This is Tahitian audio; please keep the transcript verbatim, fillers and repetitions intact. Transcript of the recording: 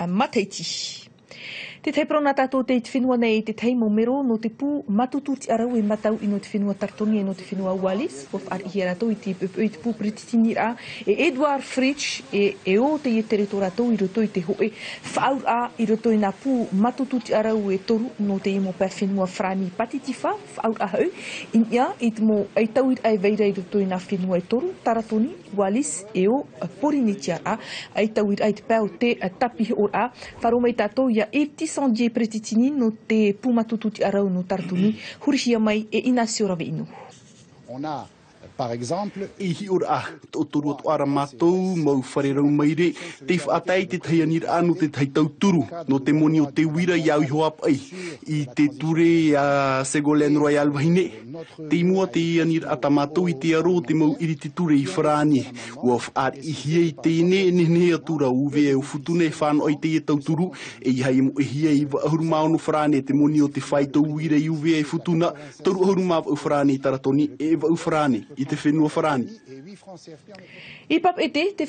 matahiti. Tētahi parau nā tātou tei te fenua nei, tētahi mau mero nō te pū matutu tiʻarau e mātau i nō te fenua Taratoni e nō te fenua Wallis, ua faʻariʻihia rātou i te poʻipoʻi i te pū peretiteni ra e Edouard Fritch e, e ō teie tere tō rātou i roto i te hoʻe faʻaauraʻa i roto i nā pū matutu tiʻarau e toru nō teie mau pae fenua farāni pātitifa, faʻaauraʻa hoʻi i niʻa i te mau ʻaitauiraʻa e vai ra i roto i nā fenua e toru, Taratoni, Wallis e ō Porinetia ra, ʻaitauiraʻa i te pae o te tāpihoʻoraʻa. Faʻaroʻo mai tātou iā Yves Tissandier peretiteni nō te pū matutu tiʻarau nō Taratoni, hurihia mai e Inacio Raveʻino. On a, par exemple, e hiʻoraʻa, toʻotoru atoʻa ra mātou mau fare rau maire, tei faʻatae i tētahi aniraʻa nō tētahi tauturu, nō te moni o te uira i au iho ā paʻi, i te ture a Ségolène Royal vahine. Tei mua teie aniraʻa tā mātou i te aro o te mau iriti ture i Farāni. Ua faʻariʻihia i teie nei e nehenehe atu ra ʻUVA e ʻo Futuna e fānaʻo i teie tauturu, e ʻeiaha e moʻehia e iva ʻahuru mā ono farāne te moni o te faito uira i ʻUVA e Futuna, toru ʻahuru mā vaʻu farāne i Taratoni, e vaʻu farāne i te fenua Farāni. I Papeʻete, te